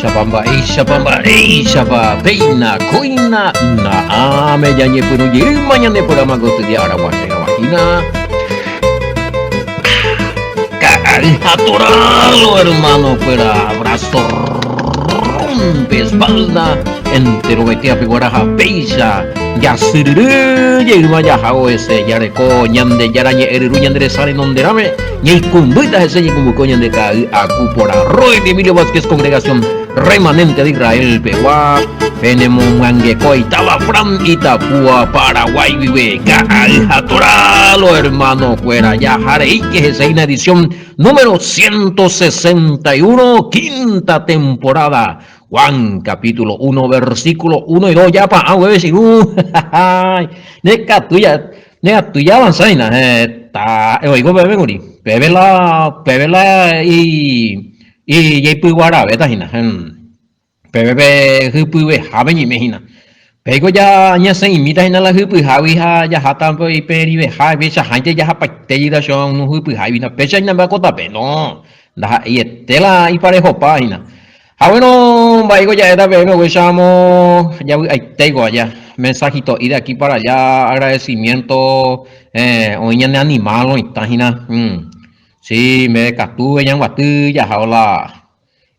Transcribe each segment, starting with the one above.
Mba'éichapa, mba'éichapa, mba'éichapa, péina, kóina, na'áme jañepyrũ jeýma ñane programa kotydia ára guasẽva hína. Ka'ay ha toralo, hermano kuéra, abrazo rompe espalda, enterovetéape guaraha péicha jasyryry jeýma jahávo hese jareko Ñandejára ñe'ẽ ryru ñande resa renonderãme, ñaikũmbýta hese ñeikũmbyko ñande ka'ay aku porã. Roy Emilio Vázquez Congregación Remanente de Israel pegua, penemomyangekói táva Fran Itapúa, Paraguay guive. Ka'ay ha toralo, hermano kuéra, jahareíke hese hína edición número 161, quinta temporada. Juan capítulo 1 versículo 1 y 2 ya pa'ã gueve che irũ ne katu ya ne katu ya avanza hína heta oiko peve kuri peve la peve la y y jaipyguaravéta hína peve pe hypyvehápe ñaime hína péiko ja ñasẽ'imíta hína la hypyhágui ha jaháta iperiveha upeichaháinte jahapaite jeyta che unu hypyhágui hína péicha hína mba'e ko tape no ndaha'eiete la iparejopa hína Ha bueno, mba'éiko ja'éta peẽme upéicharamo javy'aitéiko aja. Mensajito'i de aquí para allá, agradecimiento, eh, oĩ ñane animal oĩta hína. Mm. Sí, mbeguekatu ñanguaty jahávo la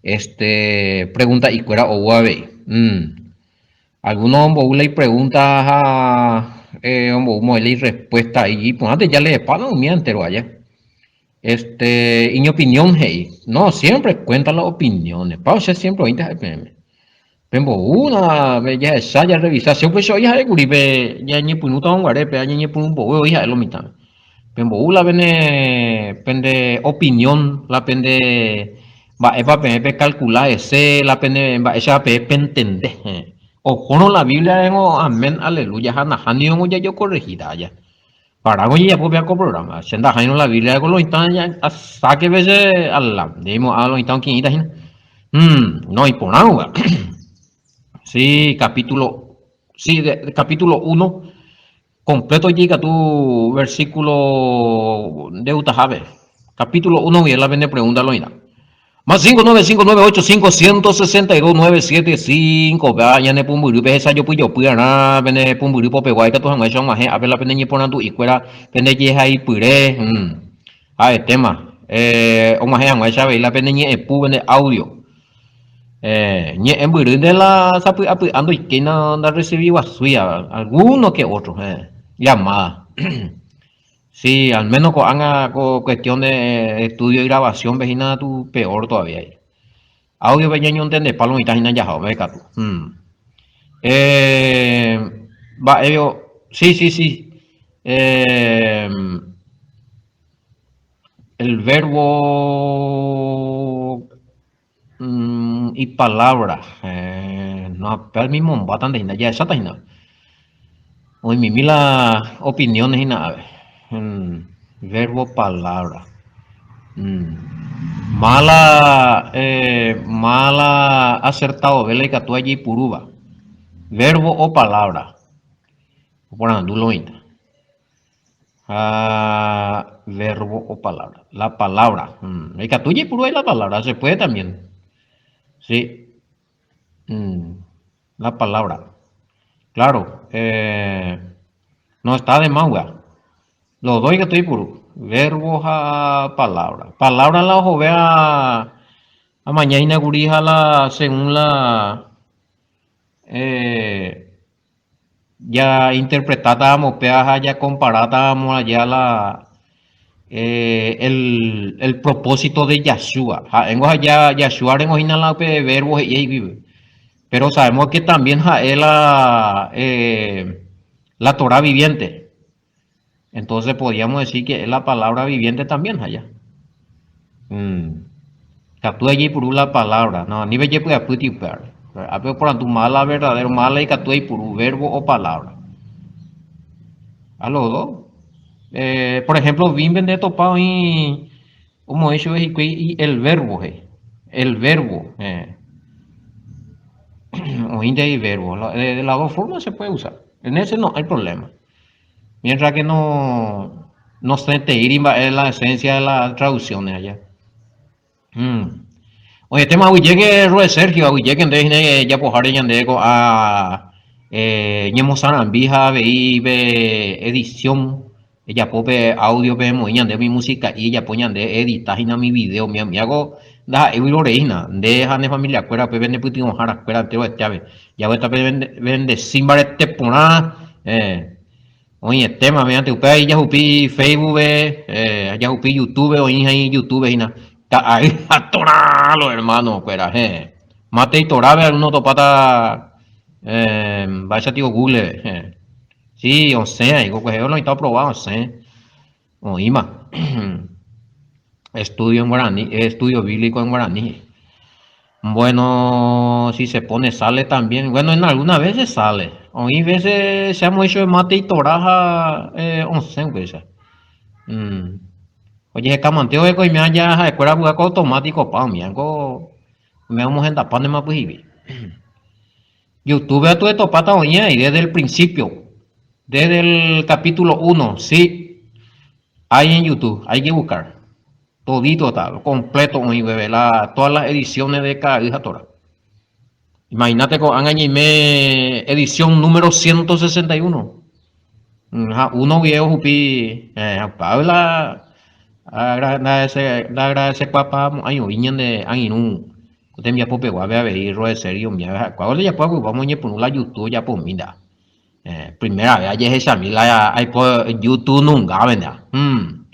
este pregunta'ikuéra ou avei. Mm. Alguno ombou la ipregunta ha eh, ombou mo'ãi la irrespuesta iporãnte jaleepáma umi entero aja. Este, iñopinión he'i. No, siempre cuenta las opiniones. Pa che siempre oĩnte ha'e peẽme. Pemboúna, jahecha, jarrevisa. Che upéicha oĩ ha'e kuri pe ñañepyrũtava guare, pe añeñepyrũ mbove oĩ ha'e lo mitãme. Pembou la pene, pende opinión, la pende mba'épa peẽ pecalcula hese, la pene mba'éichapa peẽ pentende. Ohórõ la Biblia rengo, amén, aleluya, ha nahánirõ jajokorregíta aja. Pará ojejapo péva ko programa. Che ndaháirõ la Biblia ko lo mitã asákepe che ala. Ndeimo'ã lo mitã oki'ĩta hína. Hmm, no iporã upéva. Sí, capítulo, sí, de, capítulo 1 completo ojeikatu versículo ndeutahápe. Capítulo 1 guive la pene pregunta lo mitã. Más 5 9 5 9 8 5 162 9 7 5 Péva ñane pumbyrýpe hesajopyjopy arã pene pumbyry popegua ikatu hag̃uáicha og̃uahẽ ápe la pene ñeporandu'ikuéra pende jehaipyre ha'etéma og̃uahẽ hag̃uáicha avei la pene ñe'ẽpu pende audio ñe'ẽmbyrýnte la sapy'apy'a ndoikéi ndarrecibiguasúi alguno que otro llamada. Sí, al menos ko'ág̃a ko cuestión de estudio y grabación-pe hína tu peor todavía. Audio-pe ñañontendepa lo mitã hína jahávo katu. Hmm. Eh, mba'e, sí, sí, sí. Eh, el verbo mm, y palabra. Eh, no, pe mimombáta nde hína, jahecháta hína. Oĩmimi la opiniones hína ave. Mm, verbo, palabra. Mm. Mala, eh, mala acertado la ikatu ajeipurúva. Verbo o palabra. Oporandu lo oĩta. Ha verbo o palabra. La palabra. Mm. Ikatu jaipuru la palabra, se puede también. Sí. Mm. La palabra. Claro, eh, no está de más, weá. Los dos ikatu jaipuru. Verbo ha palabra. Palabra la ohovea amaña hína kuri ha la según la eh, Jainterpretátaramo péva ha jakomparátaramo aja la el, el propósito de Yahshua. Ha'éngo ha Yahshua rengo hína la upe verbo he'i guive. Pero sabemos que también ha'e la, eh, la Torah viviente. Entonces podríamos decir que es la palabra viviente también allá. Mm. Katu ajeipuru la palabra. No, ni pejepy'apýti upévare. Ápe oporandu mala verdadero, mala ikatu aipuru verbo o palabra. A los dos. Eh, por ejemplo, vimbe nde topa oĩ omoĩ chupe hikuái y el verbo he'i. El verbo. Eh. Oĩnte ahí verbo. De, de las dos formas se puede usar. En ese no hay problema. Mientras que no nosẽteíri mba'e la esencia de las traducciones allá. Mm. Oĩetéma aguyjéke Roe Sergio, aguyjéke nde hína ejapoháre ñande ko'ã ñemosarambi ha avei pe edición ejapo pe audio-pe emoĩ ñande umi musika'i ejapo ñande eedita hína umi video umi amiago ndaha'éigui rorei hína nde ha ne familiakuéra upe pene pytyvõharakuéra enterovetéape jaguéta pebendesi mbarete porã Oĩetéma méante upéva ijahupi Facebook-pe, jahupi YouTube-pe, oĩ hãi YouTube hína. Ka'ay ha torã lo hermano kuéra, héẽ. Mate itorápe alguno otopáta mba'éicha tio Google-pe, héẽ. Sí, osẽ ahí, ko kuehe oĩta oprova osẽ. Oĩma. Estudio en guaraní, estudio bíblico en guaraní. Bueno, si se pone sale también. Bueno, en algunas veces sale. Oĩ veces se hemos hecho mate y torá ha eh, osẽ upéicha. Mm. Ojehekamante oiko oime aja ha'ekuéra vy'a ko automático pa umíva ko oime omohendapa ne mapyhigui. YouTube atu etopáta oĩ ahí desde el principio, desde el capítulo 1, sí, hay en YouTube, hay que buscar. Todito está, completo oĩ gueve, la, todas las ediciones de Ka'ay ha Torah. Imagínate ko'ág̃a ñaime edición número 161. Mm, ha uno guie ohupi, eh, ha la agradecekuapamo'ãi oĩ ñande angirũ Ko tembiapo peguápe avei roe serio umíva ha'ekuaa ojejapo aguigua omoñepyrũ la YouTube ojapomi nda. Eh, primera vez ajehechami la aipo YouTube nungápe nda. Hmm.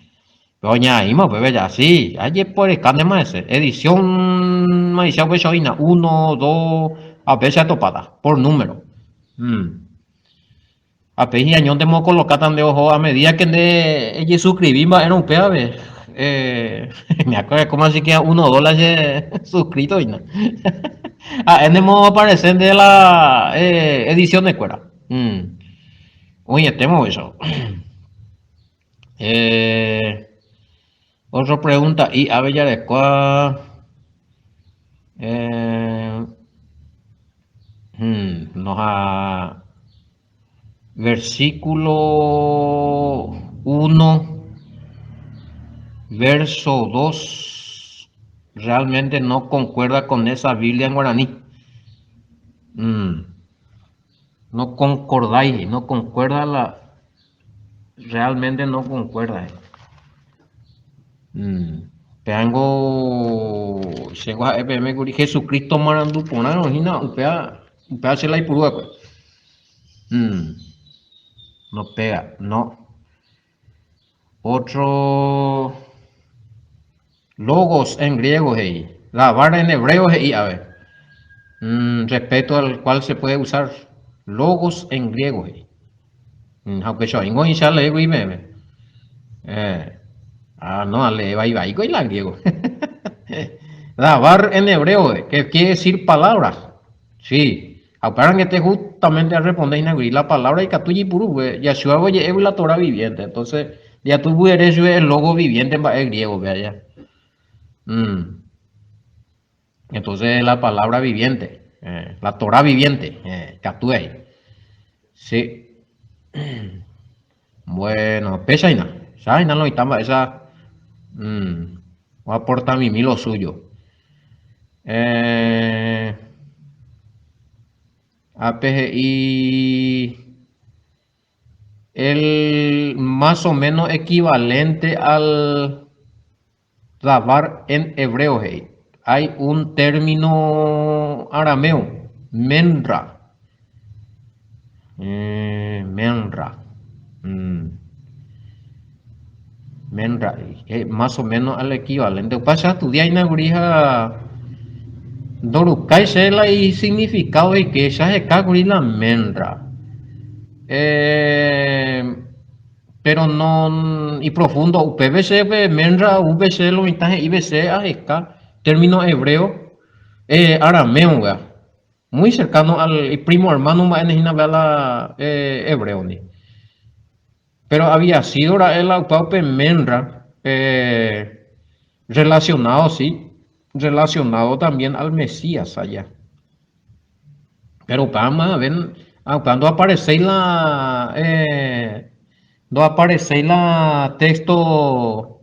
Pero oñeaĩma upépe ja, sí, ajeporekántema hese. Edición maicha upéicha oĩna, uno, dos, ha upéicha atopáta, por número. Hmm. Ha pe hi'añónte omokolocáta nde oho a medida que nde ejesuscribi mba'érõ upévape. Eh, me acuerdo cómo así que uno dólar che suscrito hína. Ha'e nemoaparece nde la eh, ediciones kuéra. Mm. Oĩetéma eso. Eh, otro pregunta y ave jarekua. Eh, hmm, no ha Versículo 1, verso 2, realmente no concuerda con esa Biblia en guaraní. Mm. No concordáis, no concuerda la... Realmente no concuerda. Mm. Péango chéngo ha'e peẽme kuri Jesucristo marandu porãrõ hína upéva upéva che la aipuru va'ekue. Mm. No pega, no. Otro logos en griego he'i, davar en hebreo he'i ave. Mm, respecto al cual se puede usar logos en griego he'i. Mm, ha upéicha oĩngo oĩcha aleégui peẽme. Eh, ah, no, alee vai vaíko la griego. Davar en hebreo, que quiere decir palabras. Sí, ha upéva rangete justamente arresponde hína kuri, la palabra ikatu jaipuru, pues, Yahshua oje'égui la Torah viviente, entonces jatúgui ere chupe el logo viviente mba'e griego-pe aja. Mm. Entonces la palabra viviente, eh, la Torah viviente, eh, ikatu ahí. Sí. Bueno, péicha hína, cha hína lo mitã mba'éicha mm, oaportamimi lo suyo. Eh, ápe he'i el más o menos equivalente al davar en hebreo he'i. Hay un término arameo, menra. Eh, menra. Mm. Menra, eh, más o menos al equivalente. Upéva che astudia hína kuri ha ndorukái che la isignificado oike che aheka kuri la menra. Eh, pero no iprofundo upépe che pe menra upe che lo mitã he'ípe che aheka término hebreo eh, arameo upéva. Muy cercano al iprimo hermano mba'éne hína upéva la eh, hebreo ndi. Pero había sido ra'e la upéva upe menra eh, relacionado sí, relacionado también al Mesías allá. Pero upéva más ven, ah, upéva ndoapareséi la eh, ndoapareséi la texto.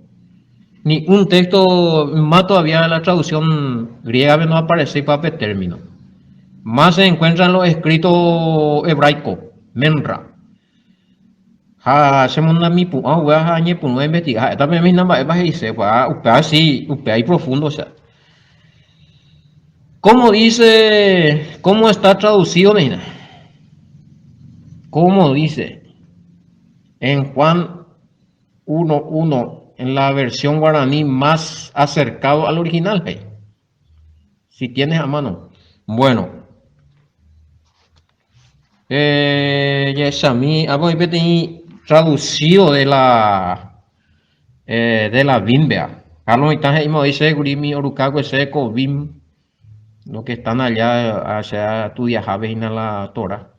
Ni un texto más todavía la traducción griega no aparece pa pe término. Más se encuentran los escritos hebraicos, menra. Ha chemondamipu'ã upéva ha añepyrũ ainvestiga ha'éta peẽme hína mba'épa he'ise upéva, upéva si, upéva iprofundo osea. Cómo dice, cómo está traducido hína? Cómo dice en Juan 1, 1, en la versión guaraní más acercado al original, hey. Si tienes a mano. Bueno. Eh, jahechami, apo oĩ peteĩ traducido de la eh, de la Biblia. Carlos Oitã he'íma oĩ chéve kuri mi orukákue che ko Bim, lo que están allá che astudiahápe hína la Torá.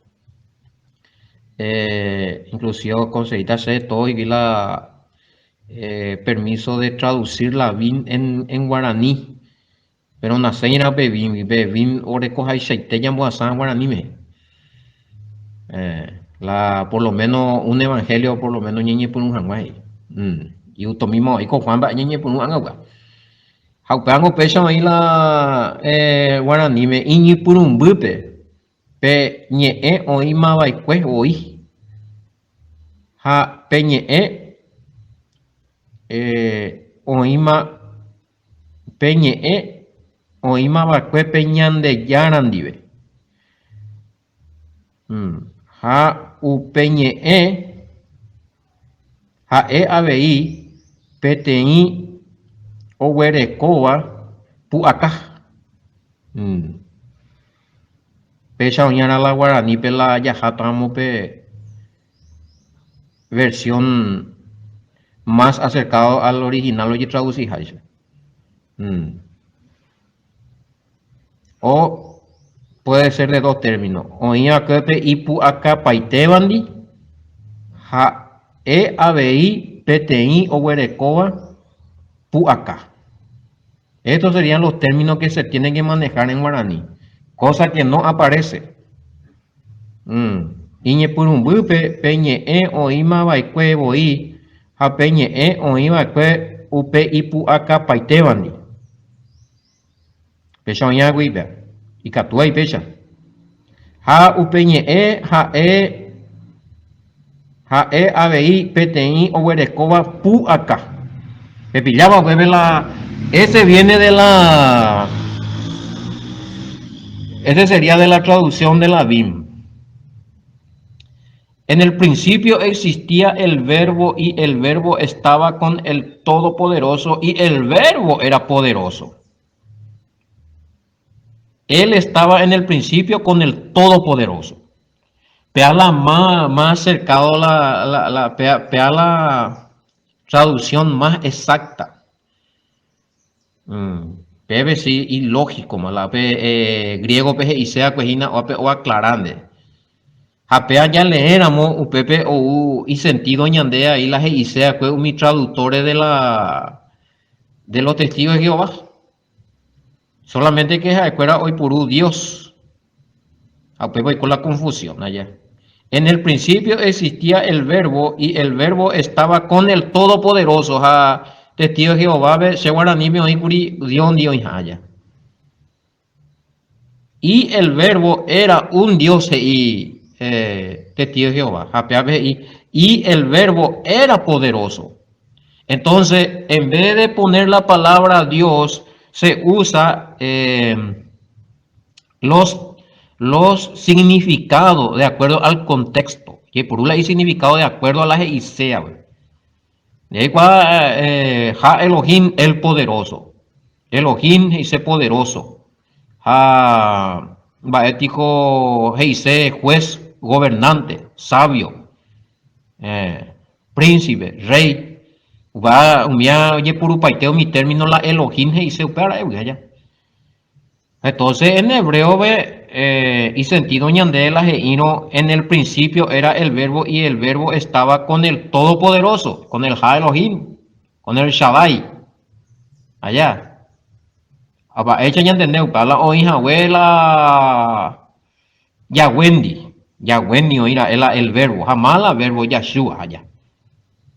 Eh, inclusive oconseguíta che todo igui la eh, permiso de traducir la Bim en, en guaraní. Péro nasẽirã pe víngui, pe vín orekohaichaite ñambohasa guaraníme. La por lo menos un evangelio por lo menos ñañepyrũ hag̃ua he'i. Igusto mímo oĩ ko Juan mba'e ñañepyrũ ág̃agua. Ha upévango upéicha oĩ la guaraníme iñypyrũmbýpe pe ñe'ẽ oĩmava'ekue voi. Ha pe ñe'ẽ oĩma Pe ñe'ẽ oĩma va'ekue pe Ñandejára ndive. Ha upe ñe'ẽ ha'e avei peteĩ oguerekóva pu'aka. Péicha oĩarã la guaranípe la jahátaramo pe versión más acercado al original ojetraduciháicha. O puede ser de dos términos. Oĩ va'ekue pe ipu'akapaitévandi ha'e avei peteĩ oguerekóva pu'aka. Estos serían los términos que se tienen que manejar en guaraní, cosa que no aparece. Iñepyrũmbýpe pe ñe'ẽ oĩma va'ekue voi ha pe ñe'ẽ oĩ va'ekue upe ipu'akapaitévandi. Péicha oĩ aguípe, ikatúva ipéicha. Ha upe ñe'ẽ ha'e ha'e avei peteĩ oguerekóva pu'aka. Pepilláva upépe la ese viene de la ese sería de la traducción de la BIM. En el principio existía el verbo y el verbo estaba con el Todopoderoso y el verbo era poderoso. Él estaba en el principio con el Todopoderoso. Pea la más, más acercado la, la, la, pea, pea la traducción más exacta. Mm, pépe si ilógico ma la pe eh, griego pe he'iséakue hína oape oaclara nde. Ha péa jaleéramo upépe ou isentido ñande ahí la he'iséakue umi traductores de la de los testigos de Jehová. Solamente que ha'ekuéra oipuru Dios. Ha upépe oiko la confusión allá. En el principio existía el verbo y el verbo estaba con el Todopoderoso. Ha testigo de Jehová-pe che guaraníme oĩkuri Dios ndi oĩha aja. Y el verbo era un Dios he'i eh, testigo de Jehová. Ha péape he'i y el verbo era poderoso. Entonces, en vez de poner la palabra Dios, se usa eh, los, los significados de acuerdo al contexto. Jeporu la significado de acuerdo a la he'isea. Jaikuaa eh, ha Elohim el poderoso. Elohim he'ise poderoso. Ha mba'e tiko he'ise juez, gobernante, sabio. Eh, Príncipe, rey. Upéva umía ojepurupaite umi término la Elohim he'ise upe ara'égui aja. Entonces en hebreo-pe eh, isentido ñande la he'írõ en el principio era el verbo y el verbo estaba con el Todopoderoso, con el Ha Elohim, con el Shaddai. Allá. Mba'éicha ñantende upéva la oĩ hague la Yahwéndi. Yahwéndi oĩ ra'e la el verbo, ha má la verbo Yahshua aja.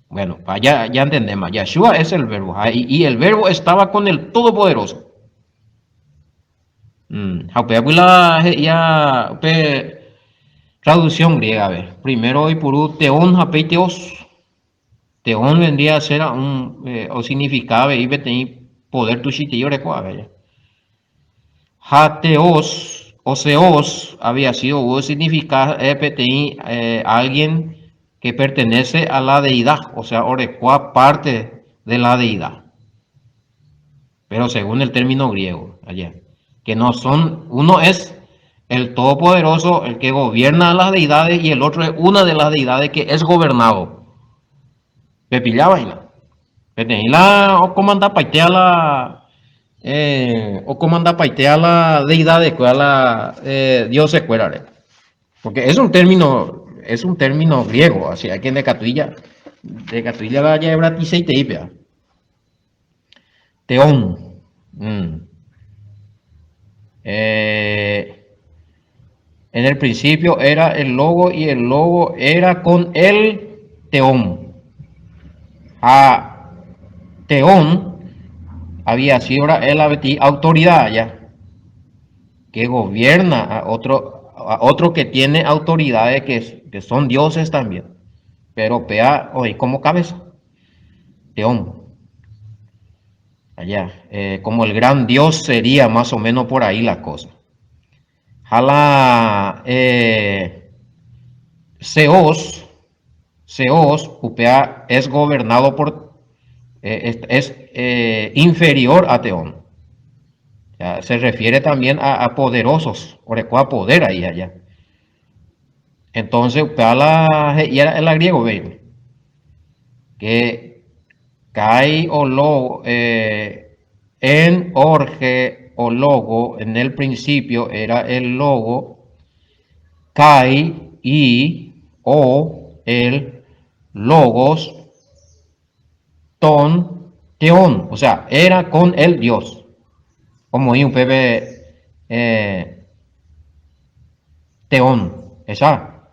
Bueno, pa ya, ya entendemos. Yahshua es el verbo. Y, y el verbo estaba con el Todopoderoso. Mm, ha upéva la he'ia upe traducción griega ve. Primero oipuru teón ha péi teos. Teón vendría a ser un eh, o significaba avei peteĩ poder tuichaitei oreko ave. Ha teos o seos había sido o significa eh, peteĩ eh, alguien que pertenece a la deidad, o sea, orekua parte de la deidad. Pero según el término griego, allá, que no son, uno es el Todopoderoso, el que gobierna a las deidades, y el otro es una de las deidades que es gobernado. Pepillaba hína. Peteĩ la okomandapaitea la eh, okomandapaitea la deidades-kuéra la eh, dioses-kuérare. Porque es un término, es un término griego, así hay que ndekatuilla, ndekatuilla la jaebratiseitei péva. Teón. Mm. Eh, en el principio era el logo y el logo era con el teón. A teón había sido el autoridad ya que gobierna a otro, a otro que tiene autoridades que, que son dioses también. Pero pea hoy como cabeza. Teón. Allá, eh, como el gran Dios sería más o menos por ahí la cosa. Jala eh, Zeus, Zeus, upea, es gobernado por, eh, es, eh, inferior a Teón. Ya, se refiere también a, a poderosos, orekua poder ahí allá. Entonces, upea la, y era el griego, ve, que kai o lo, eh, en orge o logo, en el principio era el logo, kai y o el logos ton teón, o sea, era con el Dios. Como un pepe eh, teón, esa.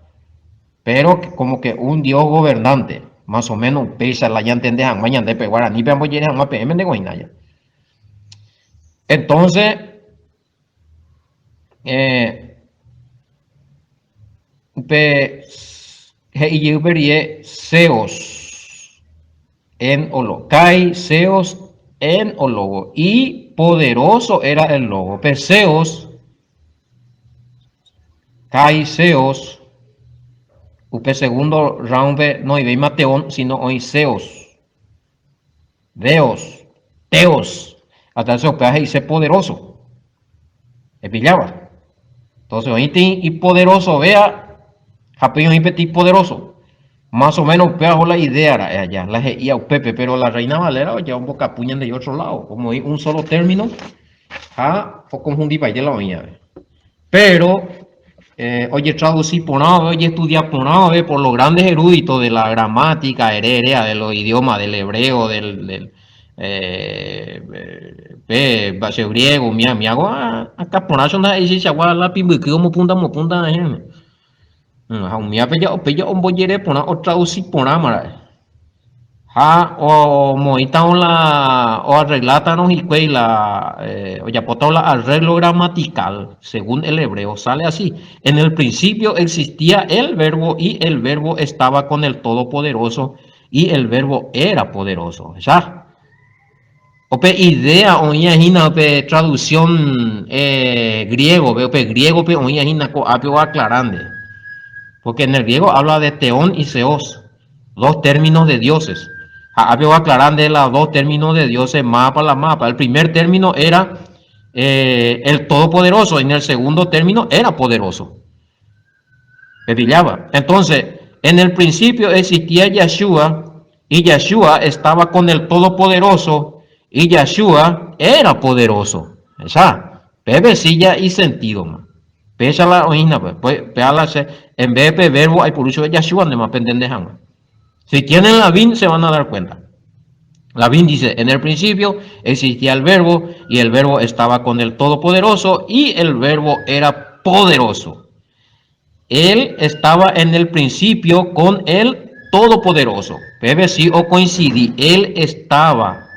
Pero como que un dios gobernante, más o menos upéicha la ñantende hag̃ua ñande pe guaranípe ambojere hag̃ua peẽme nde goína ja. Entonces, eh, upe he'i jey upe rire Zeus en olo, kai Zeus en ologo, y poderoso era el logo. Pe Zeus Caiseos, upe segundo round-pe noivéima Teón, sino oĩ Zeos, Deos, Teos, hasta ese upéva he'ise poderoso. Epilláva. Entonces oĩte ipoderosovéa ha péi oĩ peteĩ poderoso. Más o menos upéva oho la idea ra'e allá, la he'ía upépe, pero la Reina Valera oja ombokapu ñande otro lado, como oĩ un solo término ha okonfundipaite la oĩ ave. Pero eh, ojetraduci porãve, ojestudia porãve por los grandes eruditos de la gramática, ere, erea, de los idiomas, del hebreo, del, del eh, pe base griego, mia, mia, acá porã ndaha'éichagua la pimbyky omopunda mopunda héne. Ha umívape ja upéi ja ombojere porã otraduci porãma ra'e. Ha omoĩtarõ la oarreglátarõ hikuái la ojapótarõ la arreglo gramatical según el hebreo sale así, En el principio existía el Verbo y el Verbo estaba con el Todopoderoso y el Verbo era poderoso. Ya. Upe idea oĩa hína upe traducción griego-pe, upe griego-pe oĩa hína ko'ápe oaclara nde. Porque en el griego habla de teón y zeos, dos términos de dioses. Ha ápe oaclara nde la dos términos de dioses mapa la mapa. El primer término era el todopoderoso, en el segundo término era poderoso. Pepilláva. Entonces, en el principio existía Yahshua, y Yahshua estaba con el Todopoderoso, y Yahshua era poderoso. Esa, pépe silla y sentido ma. Péicha la oĩna pues, pues péa la che, en vez de pe verbo aipuru chupe Yahshua ndema pentende hag̃ua. Si tienen la VIN se van a dar cuenta. La VIN dice, en el principio existía el verbo y el verbo estaba con el Todopoderoso y el verbo era poderoso. Él estaba en el principio con el Todopoderoso. Pépe si okoinsidi, Él estaba,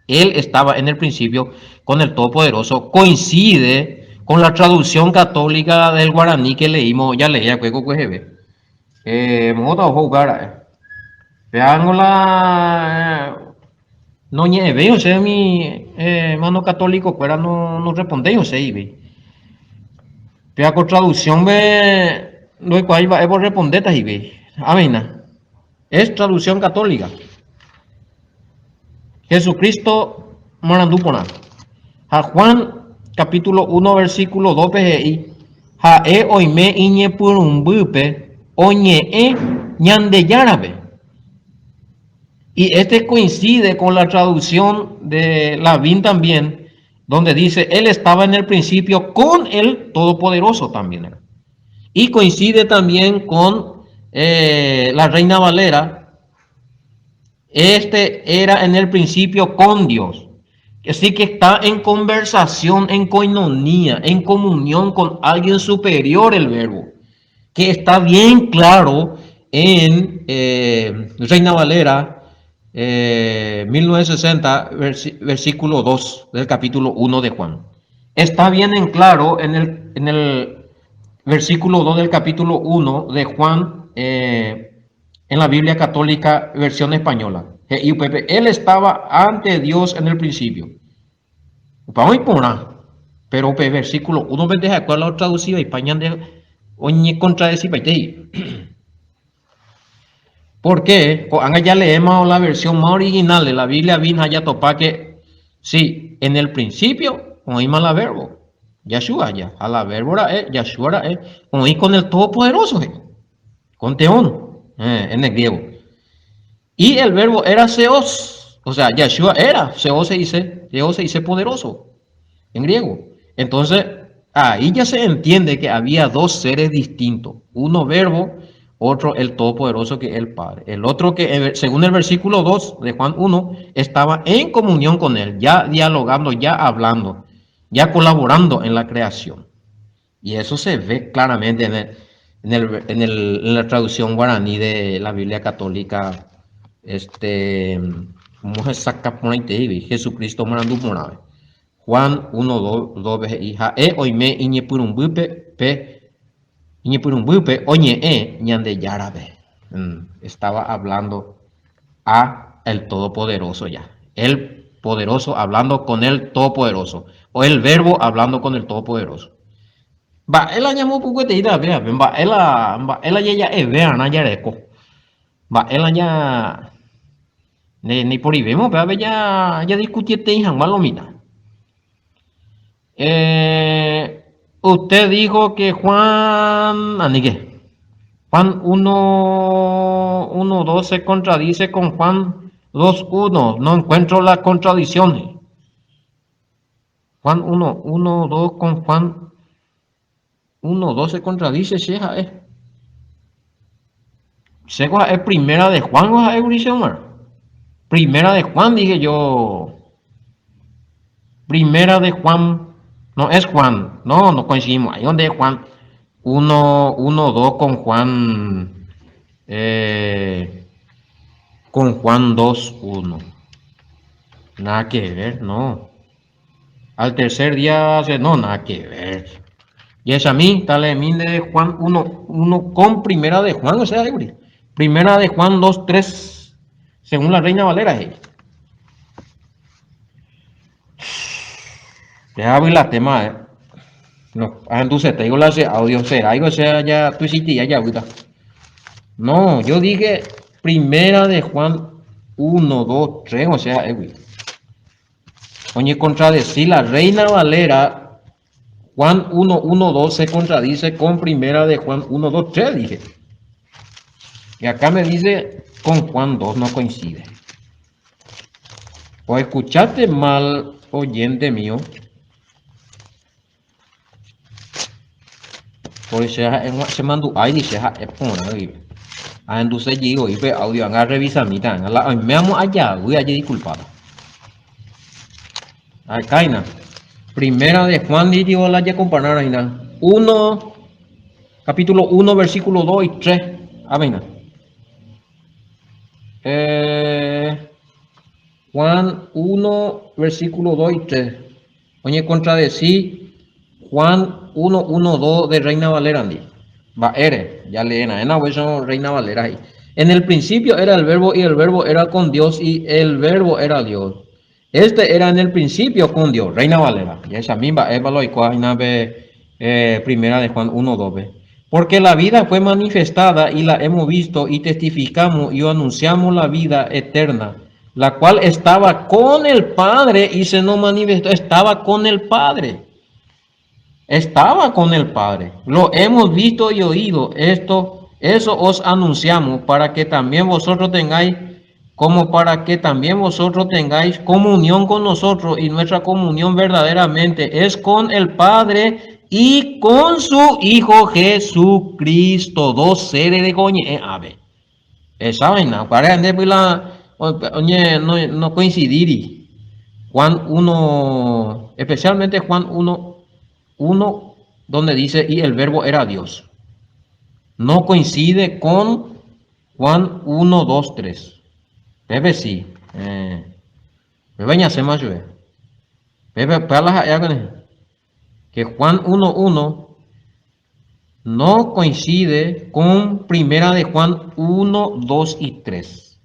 Él estaba en el principio con el Todopoderoso, coincide con la traducción católica del guaraní que leímos, jaleí va'ekue ko kueheve. Moõta oho upéva ra'e. Pévango la noñe'ẽvéi osẽ umi hermano católico-kuéra norrespondéi osẽ ivéi. Péva ko traducción-pe ndoikuaái mba'épa orrespondéta hikuái. Avéina, es traducción católica. Jesucristo marandu porã. Ha Juan capítulo 1 versículo 2-pe he'i, Ha'e oime iñepyrũmbýpe oñe'ẽ Ñandejárape. Y este coincide con la traducción de Lavín también, donde dice, Él estaba en el principio con el Todopoderoso también. Y coincide también con eh, la Reina Valera, este era en el principio con Dios. Así que está en conversación, en coinonía, en comunión con alguien superior el verbo, que está bien claro en eh, Reina Valera 1960, eh, versículo 2 del capítulo 1 de Juan. Está bien en claro en el, en el versículo 2 del capítulo 1 de Juan eh, en la Biblia Católica versión española. He'i upépe, Él estaba ante Dios en el principio. Upéva oĩ porã, pero upe versículo 1-pente ha'ekuéra la otraducivaipa ñande oñekontradecipaite he'i. Porque ko'ág̃a jaleéma la versión más original de la Biblia Vin ha jatopa que sí, en el principio oĩma la verbo, Yahshua ja, ha la verbo ra'e, Yahshua ra'e, oĩ con el Todopoderoso he'i. Con teón, en el griego. Y el verbo era Zeos, o sea, Yahshua era, Zeos se dice, Zeos se dice poderoso en griego. Entonces, ahí ya se entiende que había dos seres distintos, uno verbo, otro el Todopoderoso que es el Padre. El otro que, eh, según el versículo 2 de Juan 1, estaba en comunión con él, ya dialogando, ya hablando, ya colaborando en la creación. Y eso se ve claramente en el, en el, en el, en la traducción guaraní de la Biblia Católica, este, ombohesakã porãiteígui, Jesucristo omorandu porãve. Juan 1, 2, 2-pe he'i, Ha'e oime iñepyrũmbýpe pe iñepyrũmbýpe oñe'ẽ Ñandejárape. Estaba hablando a el Todopoderoso ya. El Poderoso hablando con el Todopoderoso. O el Verbo hablando con el Todopoderoso. Mba'e la ñamopukueteíta pévape, mba'e la, mba'e la jaja'eve'arã jareko. Mba'e la ña, ne, ndaiporivémo pévape ja, jadiscutieteĩ hag̃ua lo mitã. Eh, usted dijo que Juan, aníke, Juan 1, 1, 2 se contradice con Juan 2, 1. No encuentro la contradicción. Juan 1, 1, 2 con Juan 1, 2 se contradice, che ha'e. Chéko ha'e primera de Juan ha'e kuri che Omar. Primera de Juan dije yo. Primera de Juan. No es Juan. No, no coincidimos. Ahí donde es Juan 1, 1, 2 con Juan. Eh, con Juan 2, 1. Nada que ver, no. Al tercer día, se, no, nada que ver. Y es a mí, dale mí de Juan 1, 1 con primera de Juan, o sea, primera de Juan 2, 3, según la Reina Valera. Hey. Ya la tema, eh. No, ah, entonces te digo la audio será, o sea, ya tú hiciste ya, ya, No, yo dije primera de Juan 1, 2, 3, o sea, eh, Oñekontradesi la Reina Valera, Juan 1, 1, 2 se contradice con primera de Juan 1, 2, 3, dije. Y acá me dice con Juan 2 no coincide. O escuchaste mal, oyente mío. Por che ha'e che mandu'áigui che ha'e porãgui. Ahenduse jey voi pe audio ág̃a arrevisamíta ág̃a la oime amo ajavy ajediskulpáta. Akáina. Primera de Juan digo la jakomparára hína. 1, capítulo 1, versículo 2 y 3. Avéina. Eh, Juan 1, versículo 2 y 3. Oñekontradesi Juan 1, 1, 2 de Reina Valera-ndi. Mba'ére? Jaleeraẽna upéicharõ Reina Valera he'i, En el principio era el Verbo y el Verbo era con Dios y el Verbo era Dios. Este era en el principio con Dios. Reina Valera. Jahechami mba'épa la oikuaa hína pe Primera de Juan 1, 2-pe. Porque la vida fue manifestada y la hemos visto y testificamos y os anunciamos la vida eterna, la cual estaba con el Padre y se nos manifestó. Estaba con el Padre. Estaba con el Padre. Lo hemos visto y oído. Esto, eso os anunciamos para que también vosotros tengáis como para que también vosotros tengáis comunión con nosotros y nuestra comunión verdaderamente es con el Padre y con su Hijo Jesucristo. Dos seres de coñe ave. Esa vaina, upévare nde py la oñe no, no coincidíri. Juan 1, especialmente Juan 1, 1, donde dice, y el verbo era Dios. No coincide con Juan 1, 2, 3. Pépe si. Eh, pépe ñasẽma chupe. Pépe, péa la ha'éva kone. Que Juan 1, 1 no coincide con Primera de Juan 1, 2 y 3.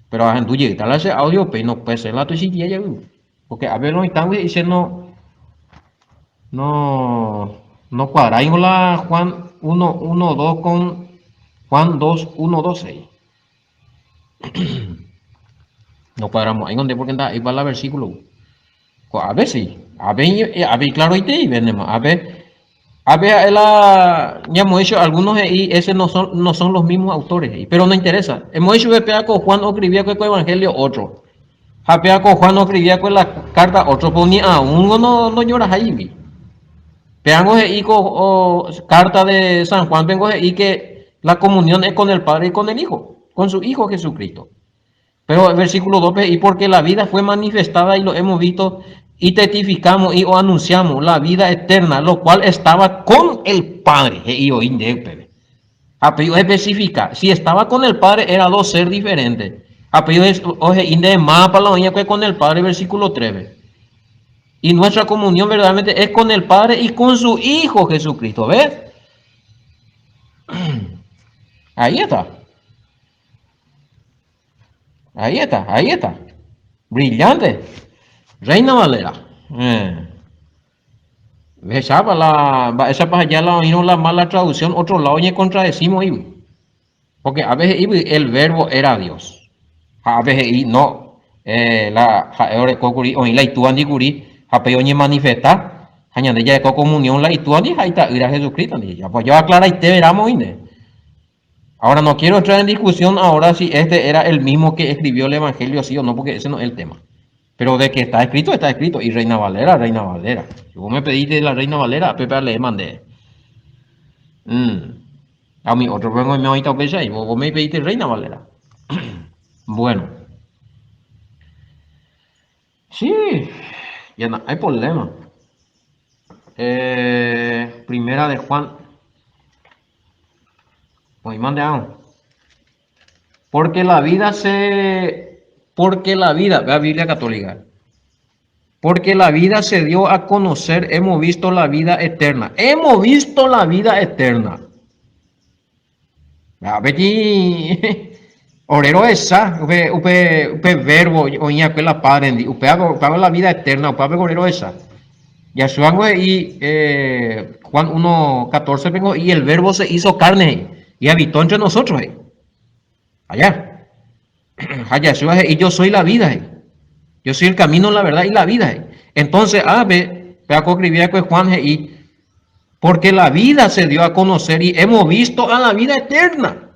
Pero ahendu jeýta la che audio pe no puede ser la tuichaitía jevy. Porque a veces oĩtagui he'ise no no no cuadráingo la Juan 1, 1, 2 con Juan 2, 1, 2, 6. No cuadramo'ãingo nde porque ndaha'éipa la versículo. Ko'ápe si, ápe ápe iklaroitei véndema, ápe ápe ha'e la ñamoĩ chupe algunos he'i ese no son no son los mismos autores he'i, pero no interesa. Emoĩ chupe péa ko Juan oscribía kue ko evangelio otro. Ha péa ko Juan oscribía kue la carta otro, pero ni aún no ndojoraháigui. Péango he'i ko o, carta de San Juan pengo he'i que la comunión es con el Padre y con el Hijo, con su Hijo Jesucristo. Pero el versículo 2 he'i, porque la vida fue manifestada y lo hemos visto y testificamos y os anunciamos la vida eterna, lo cual estaba con el Padre. He'i oĩ nde upépe. Ha pe oespecifica, si estaba con el Padre era dos ser diferentes. Ha pe ohe'i nde mávapa la oĩakue con el Padre, versículo 3-pe. Y nuestra comunión verdaderamente es con el Padre y con su Hijo Jesucristo. ¿Ves? Ahí está. Ahí está, ahí está. Brillante. Reina Valera. Eh. Echapa la, mba'éichapa aja la oĩrõ la mala traducción otro lado oñecontradecimos he'ígui. Porque ápe he'ígui el verbo era Dios. Ha ápe he'i no, eh, la ha'e oreko kuri oĩ la itúandi kuri ha péi oñemanifesta ha ñande jareko comunión la itúandi ha ita'ýra Jesucristo ndi. Ja, pues joaclaraiteve ramo oĩne. Ahora no quiero entrar en discusión ahora si este era el mismo que escribió el Evangelio sí o no, porque ese no es el tema. Pero de que está escrito, está escrito. Y Reina Valera, Reina Valera. Si vos me pediste la Reina Valera, Pepe le mandé. Mm. A mi otro vengo me oíta upéicha y vos, vos me pediste Reina Valera. Bueno. Sí, ya no hay problema. Eh, primera de Juan Porque la vida se porque la vida, vea Biblia Católica. Porque la vida se dio a conocer, hemos visto la vida eterna. Hemos visto la vida eterna. Avei ore rohecha upe upe upe verbo oĩ va'ekue la Padre ndi, upéva upéva la vida eterna, upévape ore rohecha. Yahshua ngo he'i Juan 1:14 pe ngo y el verbo se hizo carne he'i, y habitó entre nosotros he'i. Allá. Ha Yahshua he'i yo soy la vida he'i. Yo soy el camino, la verdad y la vida he'i. Entonces, ápe, péva ko escribí va'ekue Juan he'i Porque la vida se dio a conocer y hemos visto a la vida eterna.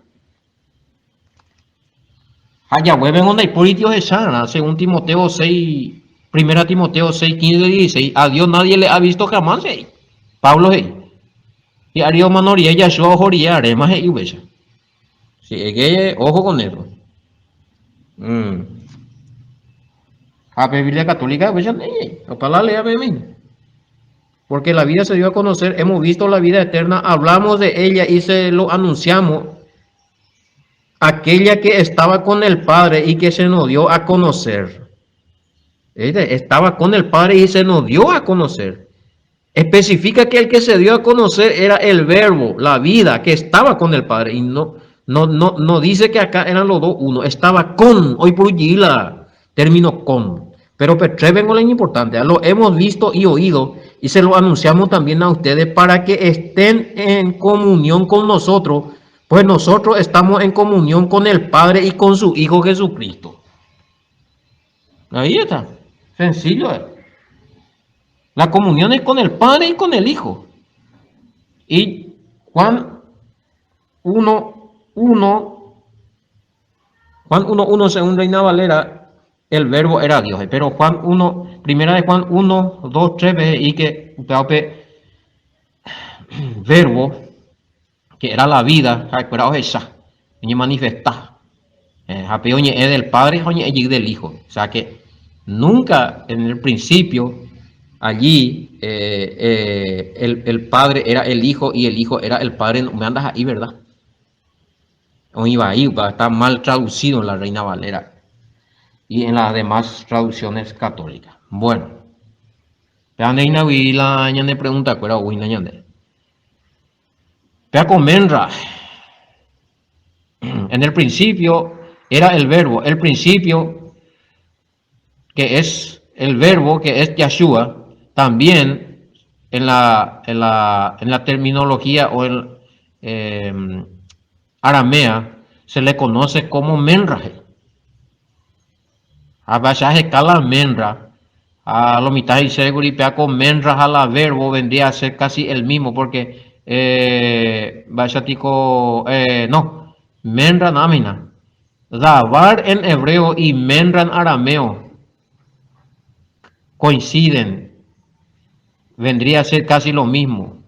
Ha jaguévengo ndaipóriti ohecharã, según Timoteo 6, primera Timoteo 6, 15, 16, a Dios nadie le ha visto jamás, he'i. Pablo he'i. Hi'ári omano rire Yahshua oho rire aréma he'i upéicha. Si es que ojo con eso. Mm. Ha pe Biblia católica upéicha ne'ĩi, opa la lea peve. Porque la vida se dio a conocer, hemos visto la vida eterna, hablamos de ella y se lo anunciamos. Aquella que estaba con el Padre y que se nos dio a conocer. Estaba con el Padre y se nos dio a conocer. Especifica que el que se dio a conocer era el Verbo, la vida, que estaba con el Padre. Y no, no, no, no dice que acá eran los dos uno. Estaba con, hoy por la término con. Pero vengo lo importante, lo hemos visto y oído y se lo anunciamos también a ustedes para que estén en comunión con nosotros, pues nosotros estamos en comunión con el Padre y con su Hijo Jesucristo. Ahí está, sencillo. Eh. La comunión es con el Padre y con el Hijo. Y Juan 1, 1, Juan 1, 1, según Reina Valera, el verbo era Dios. Pero Juan 1, primera de Juan 1, 2, 3, y que verbo, que era la vida, ha'ekuéra ohecha, oñemanifesta. Ha pe oñe'ẽ del Padre ha oñe'ẽ jey del Hijo. O sea que nunca en el principio allí eh, eh, el, el Padre era el Hijo y el Hijo era el Padre. No me andas ahí, ¿verdad? Oĩ vai, está mal traducido en la Reina Valera y en las demás traducciones católicas. Bueno, péva nde'ína la ñane pregunta-kuéra oúhína ñande. Péva ko ménra. En el principio era el verbo, el principio que es el verbo que es Yahshua, también en la, en la, en la terminología o en eh, aramea se le conoce como menraje. Ha che aheka la menra, ha lo mitad he'ise kuri péa ko menra ha la verbo vendría a ser casi el mismo porque eh, mba'éicha tiko eh, no, menra námina. Davar en hebreo y menra en arameo coinciden, vendría a ser casi lo mismo.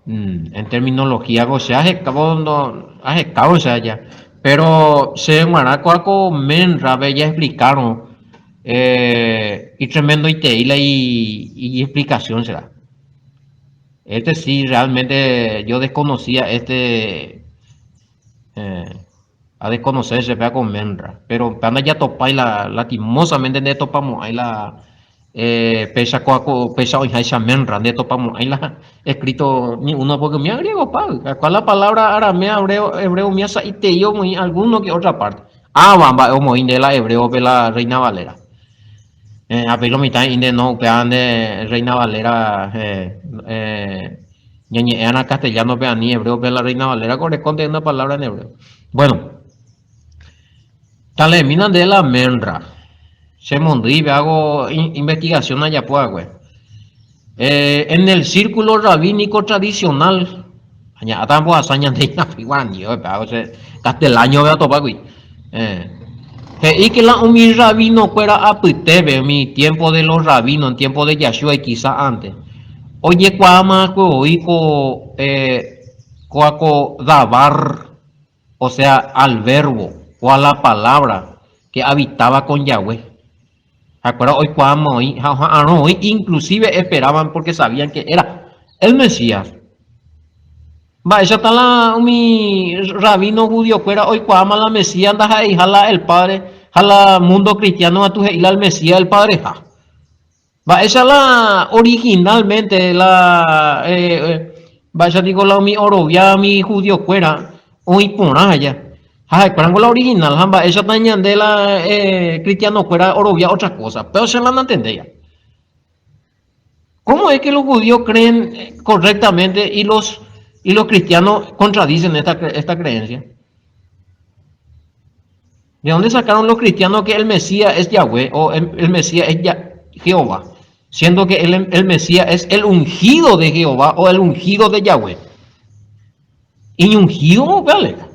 Mm, en terminología, o sea, aheka, o sea, ya. Pero che g̃uarã kóa ko menra pe jaexplikárõ eh, itremendoitei la ijexplicación será. Este sí, realmente yo desconocía este eh, a desconocer che péa ko menra. Pero péa ndajatopái la lastimosamente ndetopamo'ãi la eh, péicha kóa ko péicha oĩháicha menra ndetopamo'ãi la escrito ni uno porque umíva griego pa kua la palabra aramea hebreo hebreo umíva sa'itei omoĩ alguno que otra parte. Ãva mba'e omoĩ nde la hebreo-pe la Reina Valera. Eh, ha pe lo mitã he'i nde no, upéva nde Reina Valera eh, eh, ñañe'ẽ'arã castellano-pe ani hebreo-pe la Reina Valera ko orekonte una palabra en hebreo. Bueno, taleemína nde la menra. Che mondýipe hago investigación ajapo va'ekue. Eh, en el círculo rabínico tradicional, aña'áta ambohasa ñande ñapi guaraní, hago che castellano-pe atopágui. Eh, he'i que la umi rabino-kuéra apytépe, umi tiempo de los rabinos, en tiempo de Yahshua y quizá antes, ojekuaáma va'ekue voi ko eh, kóa ko dabar, o sea, al verbo o a la palabra que habitaba con Yahweh. Ha'ekuéra oikuaáma oĩ ha oha'arõ oĩ, inclusive esperaban porque sabían que era el Mesías. Mba'éichata la umi rabino judiokuéra oikuaáma la Mesías ndaha'eiha la el Padre ha la mundo cristiano katu he'i la el Mesías el Padreha. Mba'éicha la originalmente la mba'éicha niko la umi orovia umi judiokuéra oĩ porã aja. Ha ha'ekuérango la original ha mba'éichata ñande la cristianokuéra orovia otra cosa. Péva che la nantendéiva. ¿Cómo es que los judíos creen correctamente y los, y los cristianos contradicen esta, esta creencia? ¿De dónde sacaron los cristianos que el Mesías es Yahweh o el, el Mesías es Ya, Jehová? Siendo que el, el Mesías es el ungido de Jehová o el ungido de Yahweh. Iñungido, vale.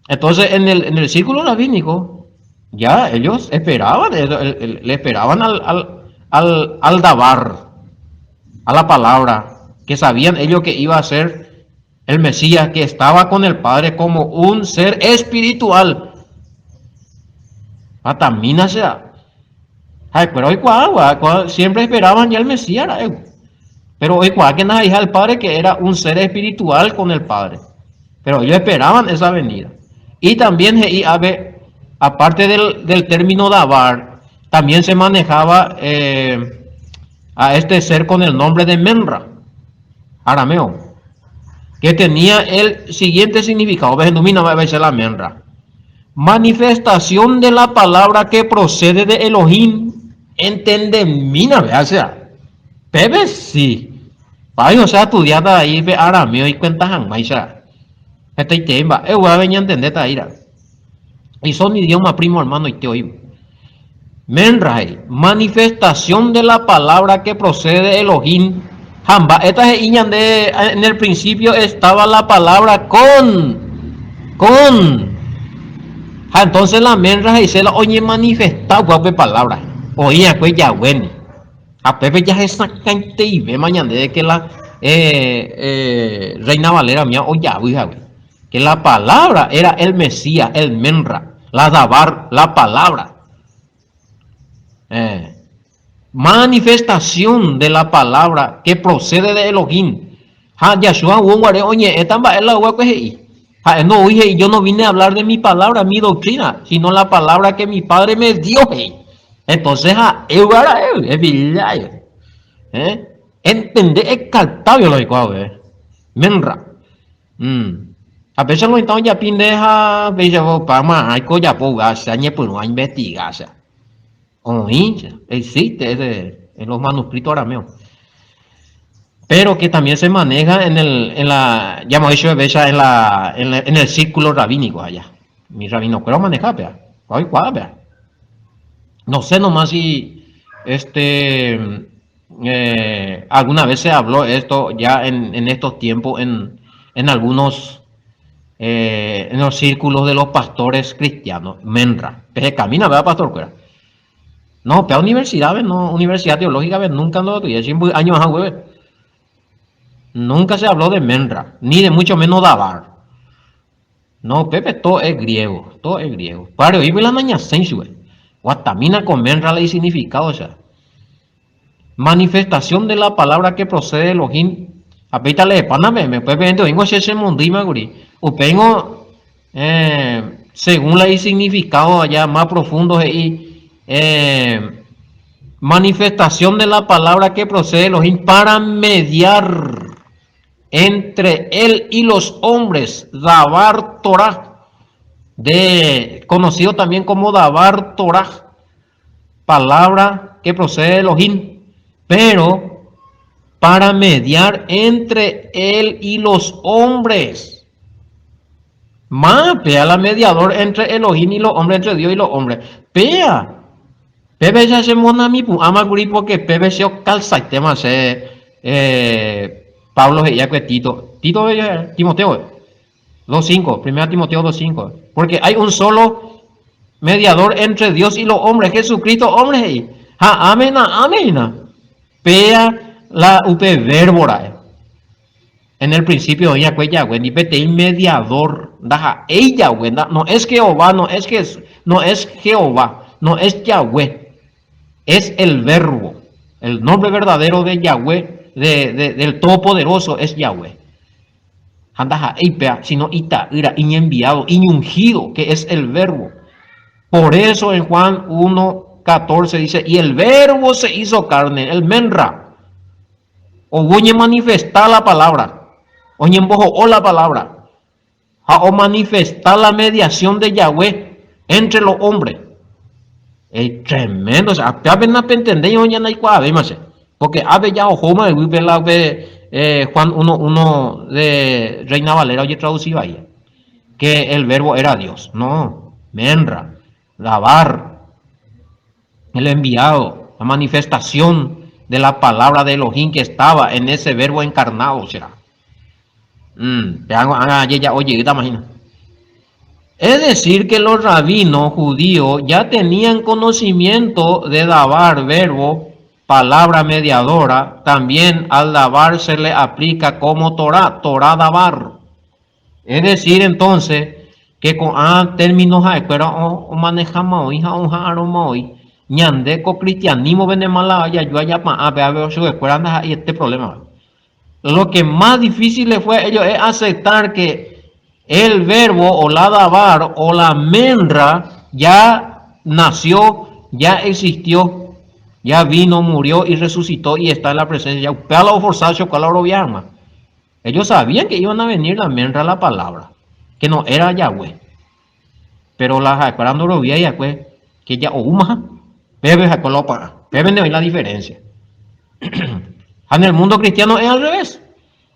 Entonces, en el, en el círculo rabínico, ya ellos esperaban, le esperaban al, al, al, al dabar, a la palabra, que sabían ellos que iba a ser el Mesías, que estaba con el Padre como un ser espiritual. Atamina sea. Ha'ekuéra oikuaáva, siempre esperaban ya el Mesías. Pero oikuaákena ha'eha el Padre que era un ser espiritual con el Padre. Pero ellos esperaban esa venida. Y también he'i ave, aparte del, del término dabar, también se manejaba eh, a este ser con el nombre de Menra, arameo, que tenía el siguiente significado. la Menra. Manifestación de la palabra que procede de Elohim. Entendemína, o sea, pépe si. Pái osẽ astudiáta aí pe arameo ikuenta hag̃uáicha. Hetaiterei mba'e upévape ñantendéta aíra. Y son idioma primo hermano-ite oĩva. Menra he'i, manifestación de la palabra que procede de Elohim. Ha mba'éta he'i ñande en el principio estaba la palabra con, con. Ha entonces la menra he'ise la oñemanifesta upéva pe palabra. Oĩ va'ekue Yahweh-ndi. Ha pépe jahesakãiteivéma ñandéve que la Reina Valera mía ojavy hague. Que la palabra era el Mesías, el Menra, la Dabar, la palabra. Eh, manifestación de la palabra que procede de Elohim. Ha Yahshua guare oñe'ẽta mba'e la oguakue he'i. Ha'e ndoúi he'i, yo no vine a hablar de mi palabra, mi doctrina, sino la palabra que mi Padre me dio, he'i. Entonces ha'e ugara'e, epillái. Eh? Entende ekaltávio lo oikuaa upe. Menra. Mm. Ha péicha lo mitã ojapi nde ha péicha opa aiko ojapo uga, che añepyrũ ainvestiga, che. Oĩ, existe ese en los manuscritos arameos. Pero que también se maneja en el, en la, ya hemos dicho en la, en, la, en el círculo rabínico allá. Mi rabino creo maneja, pea. Pea. No sé nomás si este eh, alguna vez se habló esto ya en, en estos tiempos en, en algunos eh, en los círculos de los pastores cristianos. Menra. Peje camina, vea, pastor cuera. No, pea universidad, no, universidad teológica, ve, nunca no lo años a Nunca se habló de Menra, ni de mucho menos Dabar. No, Pepe, todo es griego, todo es griego. Padre, oí la maña Guatamina con Menra le significado, o sea. Manifestación de la palabra que procede de Elohim. Apéitale de pana, me puede pedir, oingo che mondima, guri. Upengo, eh, según la significado allá más profundo, y, eh, manifestación de la palabra que procede de Elohim para mediar entre él y los hombres, Dabar Torah, de, conocido también como Dabar Torah, palabra que procede de Elohim, pero para mediar entre él y los hombres. Más, pea la mediador entre Elohim y los hombres, entre Dios y los hombres. Pea. Pepe ya se mona mi pu ama kuri porque pepe se calzaitema se eh, Pablo he'i va'ekue Tito. Tito Timoteo 2.5, primera Timoteo 2.5. Porque hay un solo mediador entre Dios y los hombres, Jesucristo hombre he'i. Ha amena, amena. Péa la upe verbo ra'e. En el principio oĩ va'ekue Yahweh, ni peteĩ mediador ndaha'éi Yahweh, no es Jehová, no es Jesús, no es Jehová, no es Yahweh, es el verbo. El nombre verdadero de Yahweh, de, de, del Todopoderoso es Yahweh. Ha ndaha'éi péa, sino ita'ýra, iñenviado, iñungido, que es el verbo. Por eso en Juan 1, 14 dice, y el verbo se hizo carne, el menra. Ou oñemanifesta la palabra, oñemboho'o la palabra, ha omanifesta la mediación de Yahweh entre los hombres. Es tremendo, o sea, ápe napentendéi oñanaikuaavéima che, porque ápe ja ohóma yvýpe la upe eh, Juan 1.1 de Reina Valera ojetraduci vai, que el verbo era Dios. No, menra, dabar, el enviado, la manifestación de la palabra de Elohim que estaba en ese verbo encarnado será. Mm, es decir, que los rabinos judíos ya tenían conocimiento de dabar verbo, palabra mediadora, también al dabar se le aplica como Torah, Torah dabar. Es decir, entonces, que ko'ã término ha'ekuéra omanejama oĩ ha oha'arõma oĩ, ñande ko cristianismo-pe nemala jaju ajapa'ã pe ave ochuguekuéra ndaha'eiete problema. Lo que más difícil le fue a ellos es aceptar que el verbo o la davar o la menra ya nació, ya existió, ya vino, murió y resucitó y está en la presencia. Upéva la oforzaba chokua la orovia hag̃ua. Ellos sabían que iban a venir la menra la palabra, que no era Yahweh. Pero la ha'ekuéra ndoroviái va'ekue que ya oúmaha, pépe ha'ekuéra la opa'ã. Pépe oĩ la diferencia. Ha en el mundo cristiano es al revés.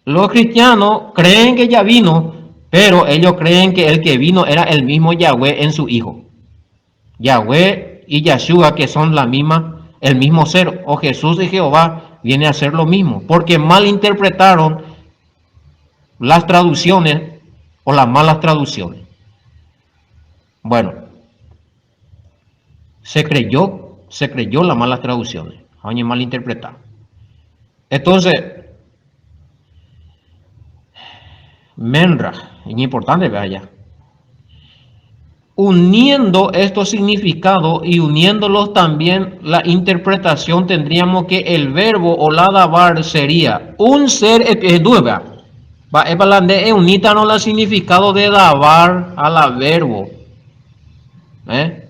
Los cristianos creen que ya vino, pero ellos creen que el que vino era el mismo Yahweh en su Hijo. Yahweh y Yahshua, que son la misma, el mismo ser, o Jesús y Jehová, viene a ser lo mismo, porque malinterpretaron las traducciones o las malas traducciones. Bueno, se creyó, se creyó las malas traducciones, ha malinterpretado. Entonces, Menra, es importante, vea ya. Uniendo estos significados y uniéndolos también la interpretación, tendríamos que el verbo o la davar sería un ser, vea, mba'épa la nde eunítaro la significado de davar a la verbo. ¿Eh?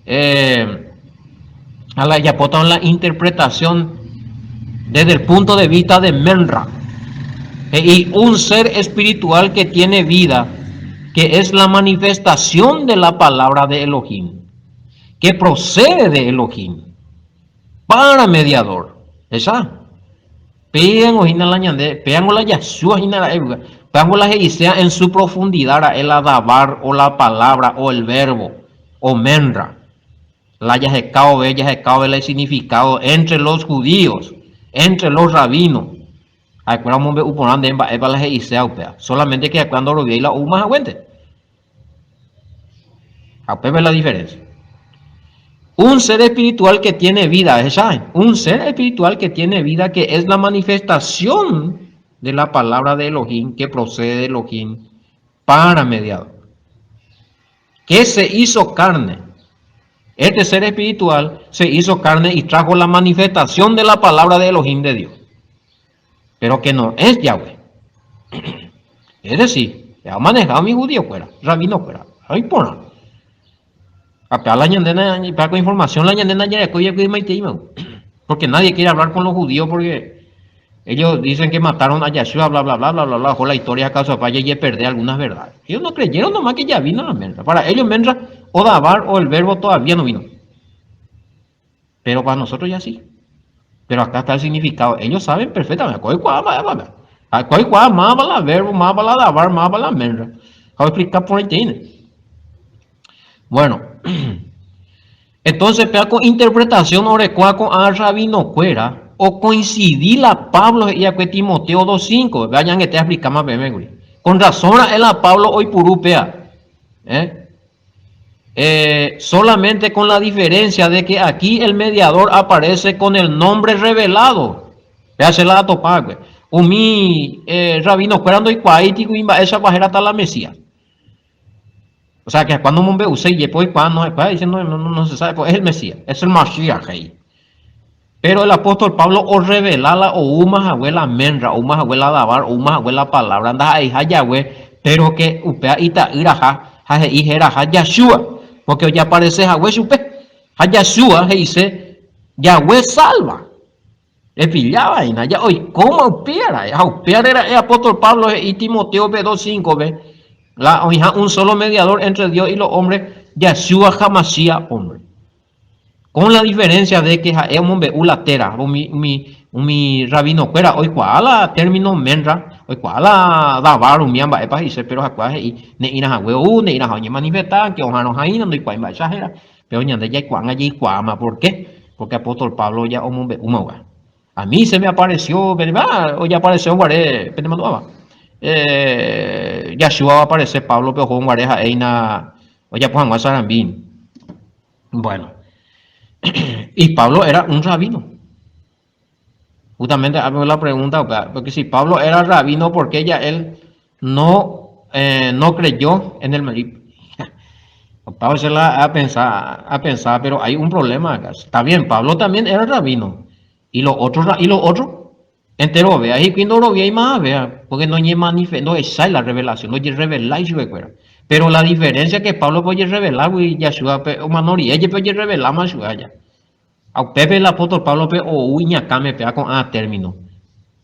Eh, a la ejapóta la interpretación desde el punto de vista de Menra. He'i un ser espiritual que tiene vida, que es la manifestación de la palabra de Elohim, que procede de Elohim, para mediador. Esa. Péango hína la ñande, péango la Yahshua hína la época, péango la he'isea en su profundidad ra'e la davar o la palabra o el verbo o menra. La jaheka'ove, jaheka'ove la isignificado entre los judíos, entre los rabinos. Ha'ekuéra omombe'u porã nde mba'épa la he'isea upéva. Solamente que ha'ekuéra ndoroviái la oúma haguénte. Ha upépe la diferencia. Un ser espiritual que tiene vida, ¿saben? Un ser espiritual que tiene vida que es la manifestación de la palabra de Elohim, que procede de Elohim para mediador. Que se hizo carne. Este ser espiritual se hizo carne y trajo la manifestación de la palabra de Elohim de Dios. Pero que no es Yahweh. Es decir, ha manejado mi judío fuera, rabino fuera. Ay, porã. Acá la ñandena, para con información la ñandena ya Porque nadie quiere hablar con los judíos porque ellos dicen que mataron a Yahshua, bla, bla, bla, bla, bla, bla, la historia acaso vaya y perder algunas verdades. Ellos no creyeron nomás que ya vino la menra. Para ellos menra o davar o el verbo todavía no vino. Pero para nosotros ya sí. Pero acá está el significado. Ellos saben perfectamente. Máva la verbo, máva la davar, máva la menra. Voy a explicar por ahí. Bueno, entonces, pea con interpretación orekua ko'ã rabino-kuéra ocoincidi la Pablo he'iakue Timoteo 2.5. Vayan que te explica más peẽme. Con razón ra'e la Pablo oipuru pea. ¿Eh? Eh, solamente con la diferencia de que aquí el mediador aparece con el nombre revelado. Péa la atopákue. Umi eh, rabino-kuéra ndoikuaáiti kuimba'éichapa hérata la Mesías. O sea que cuando mombe'use ijepe oikuaa no hikuái diciendo no, no, no se sabe, pues es el Mesías, es el Mashiach he'i. Pero el apóstol Pablo orrevela la oúma hague la menra, oúma hague la davar, oúma hague la palabra ndaha'eiha Yahweh, pero que upéva ita'ýraha ha he'i héraha Yahshua, porque ojaparece hague chupe. Ha Yahshua he'ise Yahweh salva. Epilláva hína, ja oikóma upéva ra'e. Ha upévare ra'e apóstol Pablo he'i Timoteo-pe 2.5-pe, la oĩha un solo mediador entre Dios y los hombres, Yahshua HaMashiach hombre. Con la diferencia de que ha'e omombe'u la téra, umi, umi, umi rabino-kuéra oikuaa la término menra, oikuaa la davar umíva mba'épa he'ise, péro hakuaa he'i ne'ĩra hague ou, ne'ĩraha oñemanifesta, ke oha'arõhaína, ndoikuaái mba'éicha héra. Péro ñande jaikuaág̃a jaikuaáma, por qué? Porque apóstol Pablo ja omombe'úma upéva. A mí se me apareció, ojaparesévo guare penemandu'áva. Eh, Yahshua oaparese Pablo-pe ohóvo guare ha'éina ojapo hag̃ua sarambi. Bueno, y Pablo era un rabino. Justamente hago la pregunta, porque si Pablo era rabino, ¿por qué ya él no, eh, no creyó en el Mesías? Pablo se la a pensar, a pensar, pero hay un problema acá. Está bien, Pablo también era rabino. ¿Y los otros? ¿Y los otros? Enterovea hikuái ndoroviái mavea, porque noñemanife, ndohechái la revelación, ndojerrevelái chupekuéra. Pero la diferencia que Pablo-pe ojerrevelágui Yahshua-pe omano rire jepe ojerreveláma chupe aja. Ha upépe el apóstol Pablo-pe ou iñakãme péva ko'ã término.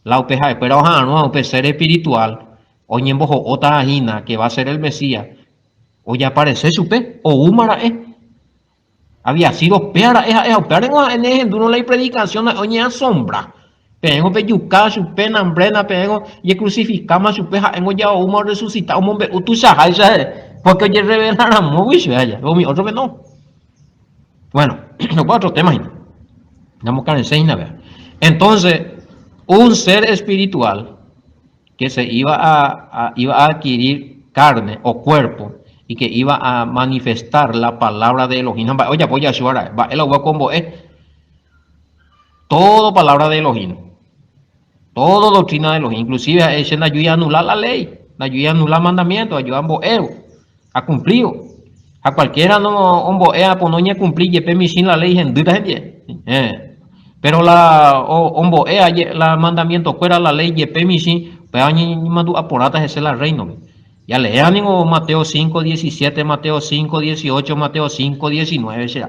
La upe ha'ekuéra oha'arõva upe ser espiritual oñemboho'óta hína que va a ser el Mesías, ojaparese chupe, oúma ra'e. Había sido péva ra'e ha'e ha upéva rengo ha'e nehendúrõ la ipredicación ha'e oñeasombra. Peẽngo pejuka chupe nambrena, peẽngo jecrucificáma chupe ha'éngo ja oúma orresucita omombe'u tuichaháicha he'e, porque ojerrevela ramógui chupe aja, umi ótrope no. Bueno, opa otro tema hína. Namokarẽse hína péva. Entonces, un ser espiritual que se iba a, a, iba a adquirir carne o cuerpo y que iba a manifestar la palabra de Elohim. Ha mba'e ojapo Yahshua ra'e? Mba'e la ogueko ombo'e? Todo palabra de Elohim. Todo doctrina de Elohim. Inclusive ha'e che ndajúi anular la ley, ndajúi anular mandamiento, aju ambo'évo, akumplívo. Ha cualquiera no ombo'e apono oñekumpli jepe michĩ la ley hendýta hendie. Eh. Pero la ombo'e la mandamiento kuéra la ley jepe michĩ, upéva oñeñemandu'a porãta hese la reino-pe. Jaleéva ningo Mateo 5:17, Mateo 5:18, Mateo 5:19 che.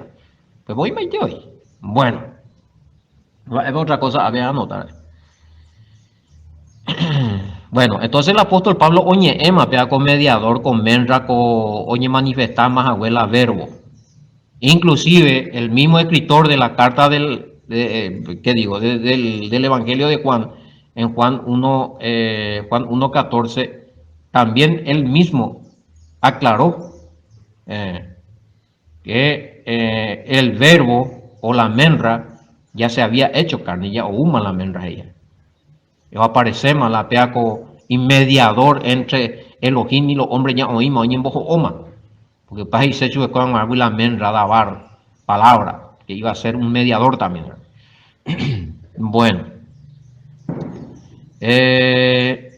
Pues voy maite hoy. Bueno. Mba'épa otra cosa ave anotar. Bueno, entonces el apóstol Pablo oñe'ẽma péva ko mediador, ko menra, ko oñemanifestáma hague la verbo. Inclusive el mismo escritor de la carta del, de, eh, ¿qué digo? De, del, del Evangelio de Juan, en Juan 1, eh, Juan 1.14, también él mismo aclaró eh, que eh, el verbo o la menra ya se había hecho carne, ya oúma la menra ella. Oaparecéma la péa ko imediador entre Elohim y los hombres ya oĩma, oñemboho'óma. Porque upéva he'ise chupekuéra g̃uarãgui la menra, davar, palabra, que iba a ser un mediador también. Bueno. Eh,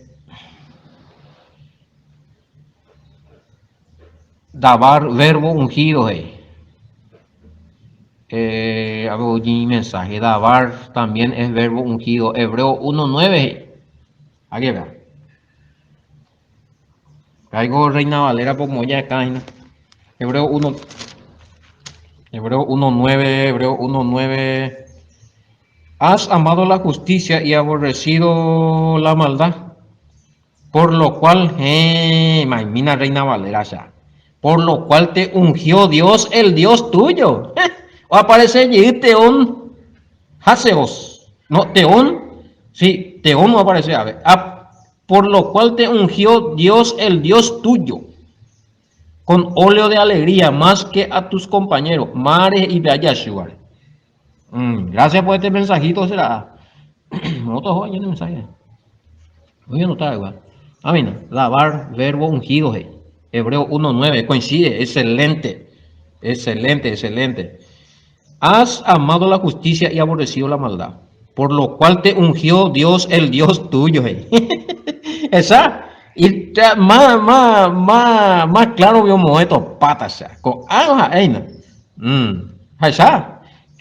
Davar verbo ungido he'i. Eh, a ver, oye mensaje. Davar también es verbo ungido. Hebreo 1.9 he'i. Aquí vea. Caigo Reina Valera por moya acá. Hebreo 1. Hebreo 1.9, Hebreo 1.9. Has amado la justicia y aborrecido la maldad. Por lo cual, héẽ, maimína Reina Valera cha. Por lo cual te ungió Dios, el Dios tuyo. Oaparece jey Teón ha Zeus. No, Teón, sí, Teón no aparece, a ver. Ah, por lo cual te ungió Dios, el Dios tuyo, con óleo de alegría más que a tus compañeros, mares y Yahshua. Mm, gracias por este mensajito, será. No te jodas, mensaje. Voy a anotar igual. Amén. Lavar, verbo ungido. Hey. Hebreo 1.9. Coincide. Excelente. Excelente, excelente. Has amado la justicia y aborrecido la maldad. Por lo cual te ungió Dios, el Dios tuyo. Hey. Esa. Y más, más, más, más claro vio esto patas. Con mm.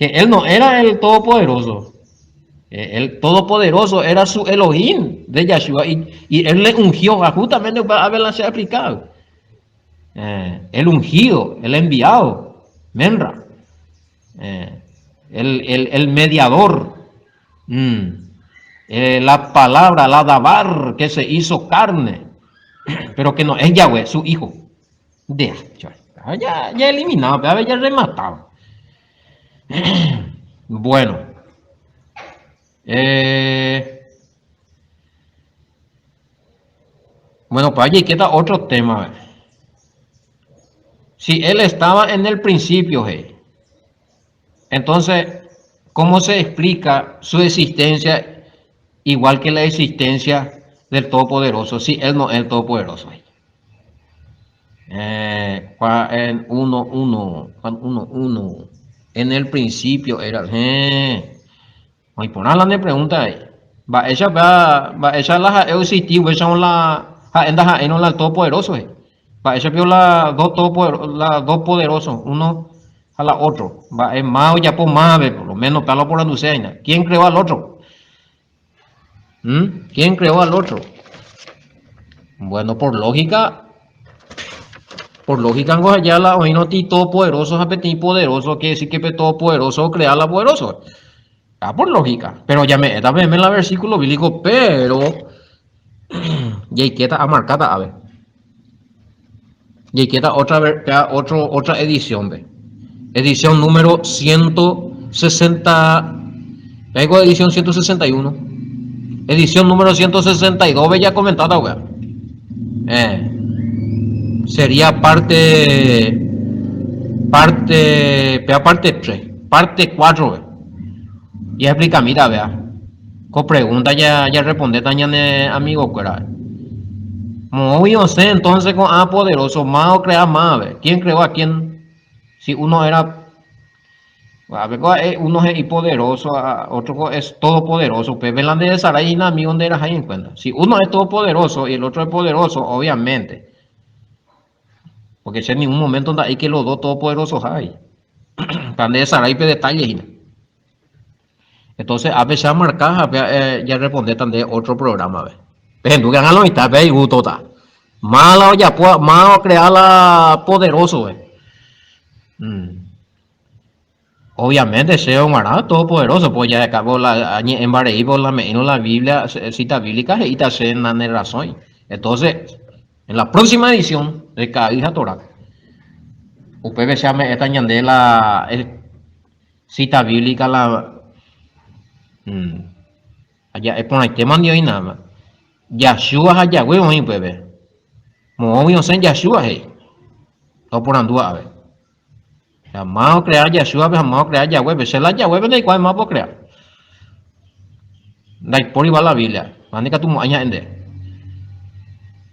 Que él no era el Todopoderoso. El Todopoderoso era su Elohim de Yahshua y, y él le ungió justamente para haberla aplicado. Eh, el ungido, el enviado, Menra, eh, el, el, el, mediador, mm, eh, la palabra, la dabar que se hizo carne, pero que no es Yahweh, su hijo. De, ya, ya eliminado, ya rematado. Bueno. Eh, bueno, pues allí queda otro tema. Si él estaba en el principio, hey, entonces, ¿cómo se explica su existencia igual que la existencia del Todopoderoso si él no es el Todopoderoso? Eh, Juan 1, 1, Juan 1, 1. En el principio era. Eh. Oiporã la ne pregunta ahí. Mba'éichapa mba'éicha la ha'e oexisti upéicharõ la ha'e ndaha'éirõ la todopoderoso he'i. Mba'éicha pio la dos todopoderoso la dos poderosos, uno ha la otro. Mba'e má ojapo mávape, por lo menos péva la oporanduse aína. ¿Quién creó al otro? ¿Mm? ¿Quién creó al otro? Bueno, por lógica, por lógica, allá la oíno ti todopoderoso, ha peteĩ poderoso, quiere decir que pe todopoderoso crea la poderoso. Ah, por lógica. Pero ya me peẽme la versículo bíblico, pero jaikéta amarkáta ave. Jaikéta otra, otro, otra edición, ve. Edición número 160. Vengo edición 161. Edición número 162, ve ya comentada, wea. Eh, sería parte. Parte. Vea parte 3. Parte 4, ve. Ya explica, mira, vea. Ko pregunta ya, ya responde ñane amigo kuéra. Moõgui osẽ entonces ko'ã poderoso, máva ocrea mávape. ¿Quién creó a quién? Si uno era a ver, uno es poderoso, otro es todopoderoso. Upe la de Sarai y amigo donde era ahí en cuenta. Si uno es todopoderoso y el otro es poderoso, obviamente. Porque si en ningún momento hay que los dos todopoderosos hay. de Sarai pe detalles. Entonces, a pesar marcar, ya responde también otro programa. Ve. Pehendu que hagan lo mitad, ve y gusto ta. Mala o ya malo crear la poderoso, ve. Obviamente, sea un todopoderoso, pues ya acabó la en por la la Biblia, cita bíblica, y te en razón. Entonces, en la próxima edición de Ka'ay ha Torá, upépe che ame'ẽta ñande la cita bíblica la ja'e porãitéma ndi oĩna Yahshua ha Yahweh oĩ upépe. Moõgui osẽ Yahshua he'i. Oporandúva ave. Ha máva ocrea Yahshua-pe ha máva ocrea Yahweh-pe. Che la Yahweh-pe ndaikuaái mávapa ocrea. Ndaipóriva la Biblia. Ha ndikatumo'ãi ña'ẽ nde.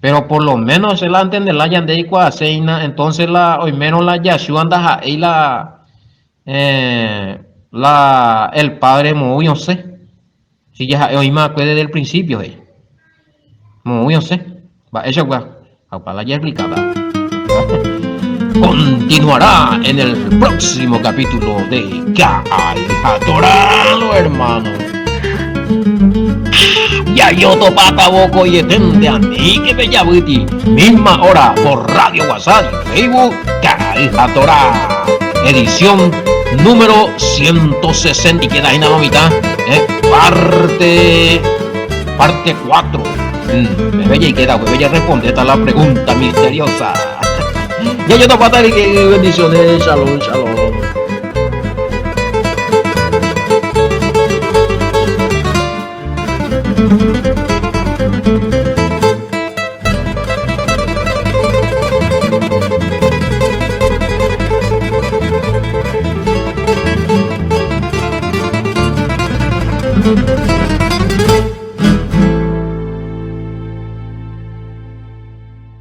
Pero por lo menos che la antende la ñande ikuaaséina, entonces la oimérõ la Yahshua ndaha'éi la eh, la el padre moõgui osẽ. Si jaha'e oĩma va'ekue desde el principio he'i. Moõgui osẽ. Mba'éichagua? Ha opa la jaexplikáta. Continuará en el próximo capítulo de Ka'ay ha Torá, hermano. Jajotopáta vokoietente aníke pejavýti, misma hora por Radio WhatsApp y Facebook Ka'ay ha Torá. Edición número 160 y queda ahí la mitad, eh, parte parte 4. Bella y queda, bella responde esta la pregunta misteriosa. Ya yo topa y que bendiciones, shalom, shalom.